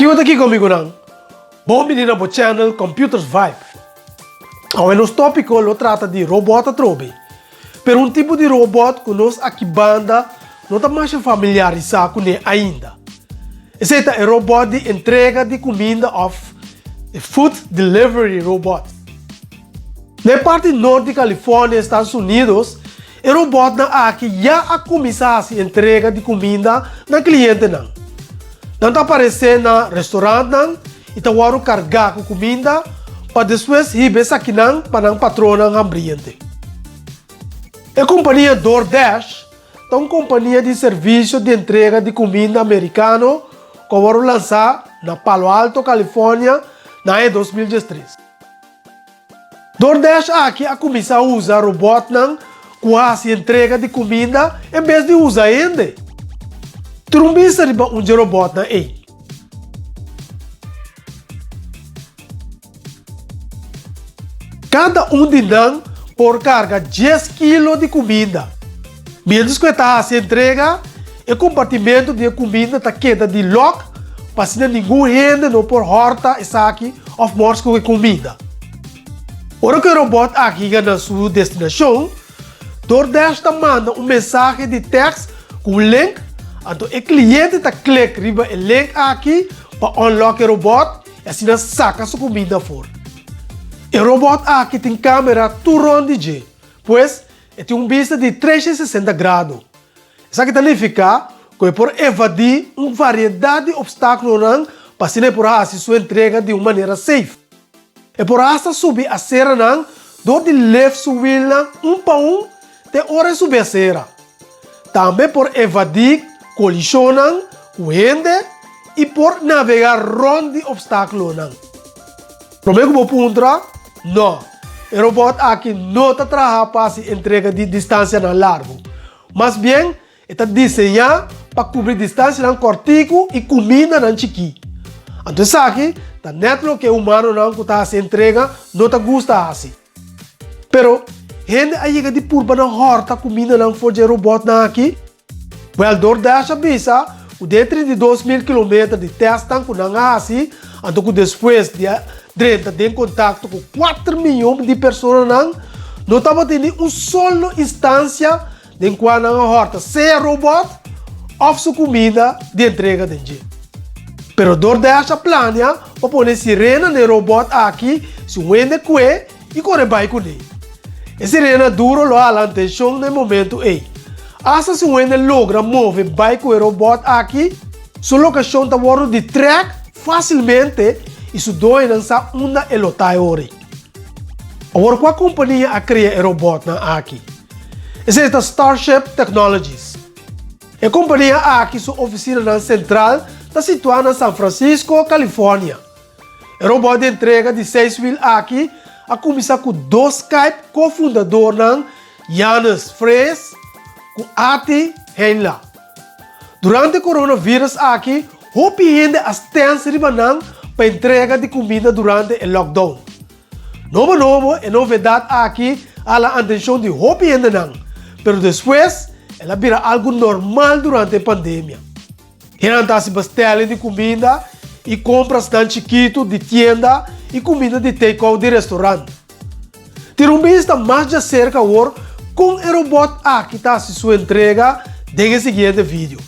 Kiko ta kiko amigunan? Bon bini na bo channel Computers Vibe. Awe nos tópiko lo trata di robòt atrobe. Pero un tipo di robòt ku nos aki banda no ta masha familiarisá kuné ainda. Esei ta e robòt di entrega di kuminda òf e food delivery robot. Na e parti nort di California, Estados Unidos, e robòtnan aki ya a kuminsá hasi entrega di kuminda na klientenan. Nan ta aparesé na restorantnan i ta wòrdu kargá ku kuminda pa despues hiba esakinan pa nan patronnan hambriente. E kompania DoorDash ta un kompania di servisio di entrega di kuminda merikano ku a wòrdu lansá na Palo Alto, California na aña 2013. DoorDash aki a kuminsá usa robòtnan ku hasi entrega di kuminda en bes di usa hende. Tira un bista riba un dje robòtnan ei. Kada un di nan por karga djes kilo di kuminda. Miéntras ku e ta hasi entrega, e kompartimentu di e kuminda ta keda di lòk pa asina ningun hende no por hòrta esaki òf mòrs ku e kuminda. Ora ku e robòt aki yega na su destinashon, DoorDash ta manda un mensahe di tèks ku un link, anto e kliente ta klik riba e link aki pa unlock e robòt i asina saka su kuminda afor. E robòt aki tin kamera tur rònt di dje, pues e tin un bista di 360 grado. Esaki ta nifiká ku e por evadí un variedat di opstákulonan pa asina e por hasi su entrega di un manera safe. E por hasta subi aseranan dor di lef su wilnan un pa un te ora e subi asera. Tambe por evadí kolishonnan ku hende i por navegá rònt di opstákulonan. Promé ku bo puntra, No, e robòt aki no ta traha pa hasi entrega di distansianan largu. Mas bien, e ta diseñá pa kubri distansianan kòrtiku i kumindanan chikí. Anto esaki ta nèt loke e humanonan ku ta hasi entrega no ta gusta hasi. Pero, hende a yega di purba na hòrta kumindanan for dje robòtnan aki? Wèl, DoorDash a bisa ku den e 32 mil kilometer di tèstnan ku nan a hasi, anto ku despues di a drenta den kontakto ku kuater miyon di personanan, no tabatin ni un solo instansia den kua nan a hòrta sea robòt òf su kuminda di entrega den dje. Pero DoorDash a plania pa pone sirena na e robòt aki si un hende kue i kore bai kuné. E sirena duro lo hala antenshon na e momentu ei. Asta si un hende logra move bai ku e robòt aki, su lokashon ta wòrdu di trèk fásilmente i su doñonan sa unda e lo ta e ora ei. Awor kua kompania a krea e robòtnan aki? Esei ta Starship Technologies. E kompania aki su ofisinanan sentral ta situá na San Francisco, California. E robot di entrega di seis wiel aki a kuminsá ku dos Skype ko-fundadornan Janus Fries ku Ati Heinla. Durante coronavirus aki hopi hende a stens riba nan pa entrega di kuminda durante e lockdown. Nobo nobo e novedat aki a hala antenshon di hopi hendenan, pero despues el a bira algu normal durante e pandemia. Hendenan ta hasi bestelling di kuminda i komprasnan chikitu di tienda i kuminda di take-out di restaurant. Tira un bista mas djaserka awor kon e robòt aki ta hasi su entrega den e siguiente video.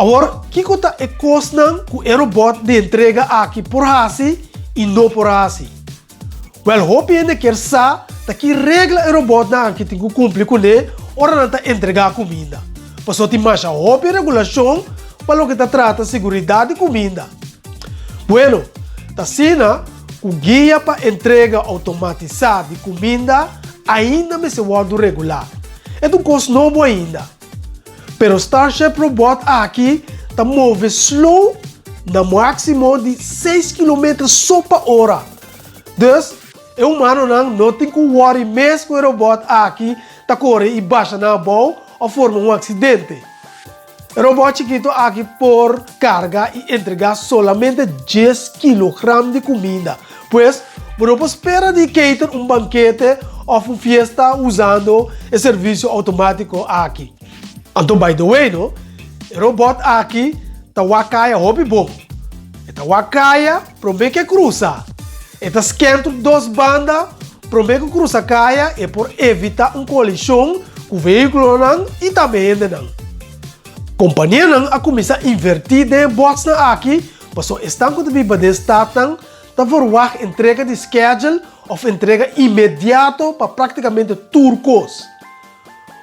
Awor, kiko ta e kosnan ku e robòt di entrega aki por hasi i no por hasi? Wèl, hopi hende kier sa ta ki regla e robòtnan aki tin ku kumpli kuné ora nan ta entregá kuminda. Pasobra tin masha hopi regulashon pa loke ta trata siguridat di kuminda. Bueno, ta asina ku guia pa entrega outomatisá di kuminda ainda mester wòrdu regulá. E ta un kos nobo ainda. Pero Starship robot aki ta move slow na máksimo di seis kilometer so pa ora. Dus, e humanonan no tin ku wòri mes ku e robot aki ta kore i basha nan abou òf forma un aksidente. E robot chikitu aki por karga i entregá solamente dies kilogram di kuminda. Pues, bo no por spera di cater un bankete òf un fiesta usando e servisio outomátiko aki. Anto by the way no, e robot aki ta wak kaya hopi bon. E ta wak kaya promé ku e krusa. E ta scan tur dos banda promé ku krusa kaya e por evitá un kolishon ku vehíkulonan i tambe hendenan. Kompanianan a kuminsá invertí den e botsnan aki pasobra esnan ku ta biba den statnan ta verwagt entrega di schedule òf entrega inmediato pa práktikamente tur kos.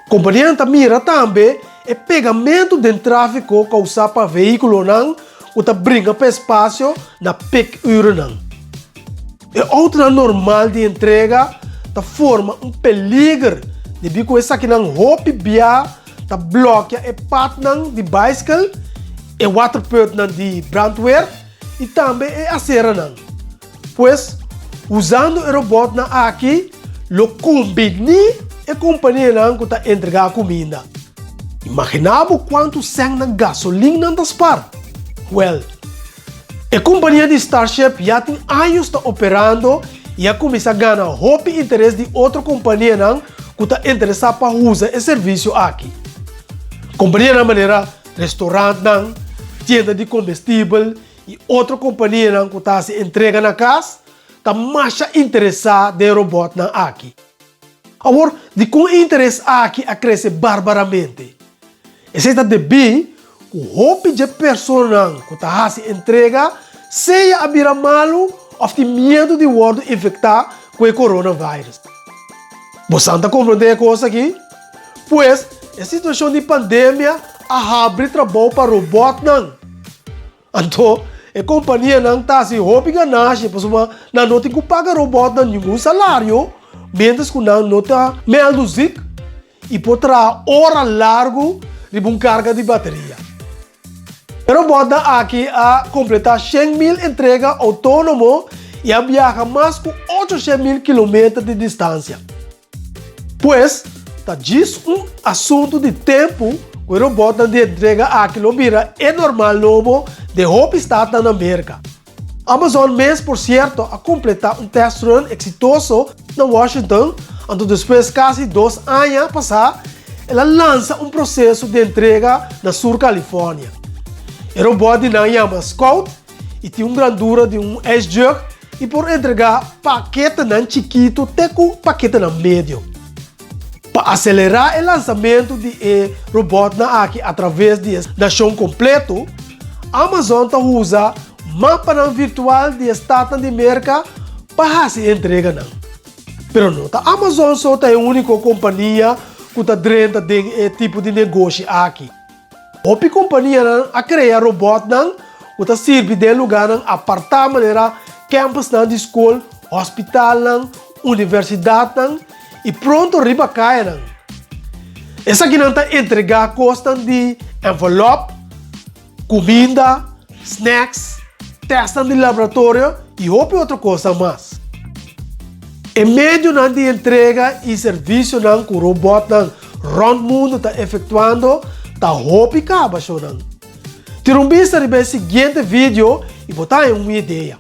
Kompanianan ta mira tambe e pegamentu den tráfiko kousá pa vehíkulonan ku ta bringa pa espasio na pik urennan. E outonan normal di entrega ta forma un peliger debí ku esakinan hopi bia ta blòkia e patnan di baiskel, e waterputnan di brandweer i tambe e aseranan. Pues, usando e robotnan aki lo kumbiní e kompanianan ku ta entregá kuminda. Imaginá bo kuantu sèn na gasolin nan ta spar! Wèl, e kompania di Starship ya tin años ta operando i a kuminsá gana hopi interes di otro kompanianan ku ta interesá pa usa e servisio aki. Kompanianan manera restorantnan, tienda di komestibel i otro kompanianan ku ta hasi entrega na kas ta masha interesá den robòtnan aki. Awor, dikon e interes aki a krese barbaramente? Esei ta debí ku hopi dje personanan ku ta hasi entrega sea a bira malu òf tin miedu di wòrdu infektá ku e coronavirus. Bosan ta komprondé e kos aki? Pues, e situashon di pandemia a habri trabou pa robòtnan. Anto, e kompanianan ta hasi hopi ganashi pasobra nan no tin ku paga robòtnan ningun salario, miéntras ku nan no ta mèldu zik i por traha ora largu riba un karga di bateria. E robòtnan aki a kompletá 100,000 entrega outónomo i a biaha mas ku 800,000 kilometer di distansia. Pues, ta djis un asuntu di tempu ku e robòtnan di entrega aki lo bira e normal nobo den hopi statnan na Merka. Amazon mes, por sierto, a kompletá un test run eksitoso na Washington, anto despues kasi dos aña pasá el a lansa un proseso di entrega na Sur California. E robòt di nan yama Scout i tin un grandura di un ijsjug i por entregá paketenan chikitu te ku paketenan medio. Pa aselerá e lansamentu di e robòtnan aki atraves di e nashon kompletu, Amazon ta usa mapanan virtual di e statnan di Merka pa hasi e entreganan. Pero no ta Amazon so ta e úniko kompania ku ta drenta den e tipo di negoshi aki. Hopi kompanianan a krea robòtnan ku ta sirbi den lugánan apartá manera kèmpusnan di skol, hòspitalnan, universidatnan i pronto riba kayanan. Esakinan ta entregá kosnan di envelòp, kuminda, snacks, tèstnan di laboratorio i hopi otro kosnan mas. E medionan di entrega i servisionan ku robòtnan rònt mundu ta efektuando ta hopi kaba, shownan. Tira un bista riba e siguiente video i bo ta haña un idea.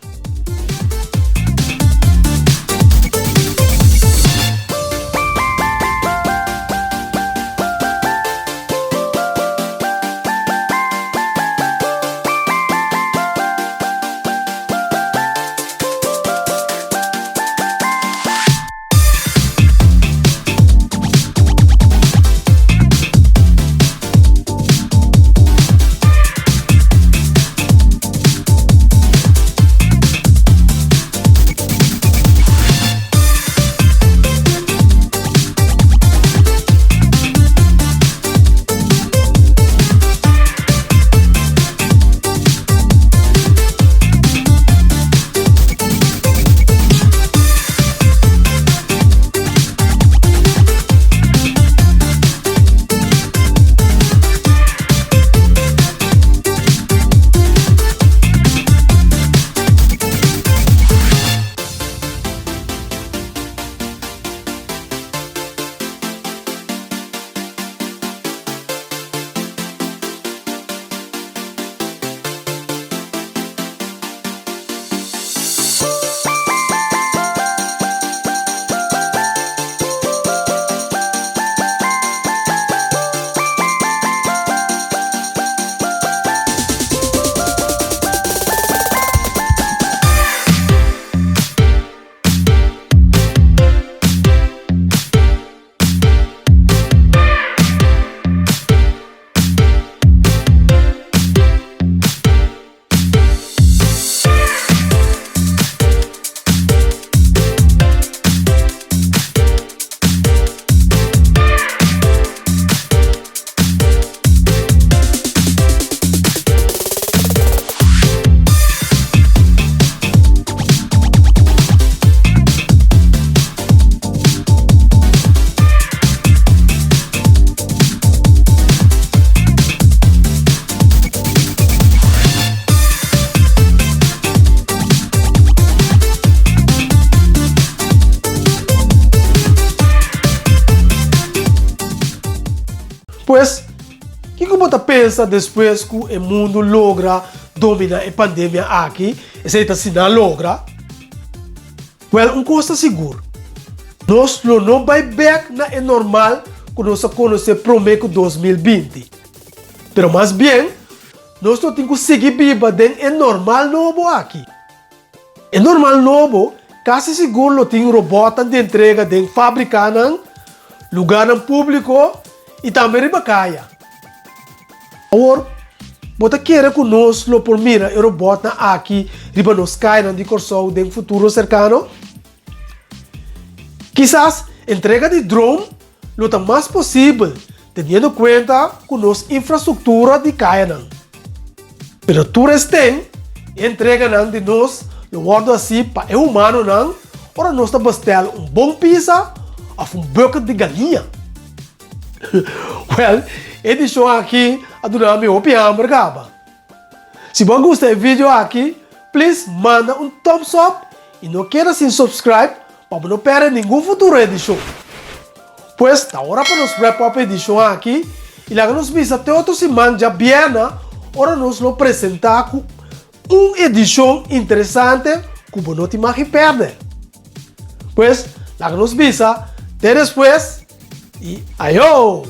Pues, kiko bo ta pensa despues ku e mundu logra domina e pandemia aki, esei ta si nan logra? Wèl, un kos ta sigur, nos lo no bai bèk na e normal ku nos a konosé promé ku 2020. Pero mas bien, nos lo tin ku sigui biba den e normal nobo aki. E normal nobo kasi sigur lo tin robòtnan di entrega den fábrikanan, lugánan públiko i tambe riba kaya. Awor, bo ta kere ku nos lo por mira e robòtnan aki riba nos kayanan di Kòrsou den futuro serkano? Kisas entrega di drone lo ta mas posibel teniendo kuenta ku nos infrastruktura di kayanan. Pero tur esten, e entreganan di nos lo wòrdu hasí pa e humanonan ora nos ta bestèl un bon pizza òf un bucket di galiña. Wèl, e edishon aki a duna mi hopi hamber kaba. Si bo a gusta e video aki, please manda un thumbs up i no keda sin subscribe pa bo no pèrdè ningun futuro edishon. Pues ta ora pa nos wrap up e edishon aki i laga nos bisa te otro siman djabièrnè ora nos lo presentá ku un edishon interesante ku bo no tin mag di pèrdè. Pues laga nos bisa te despues i ayo!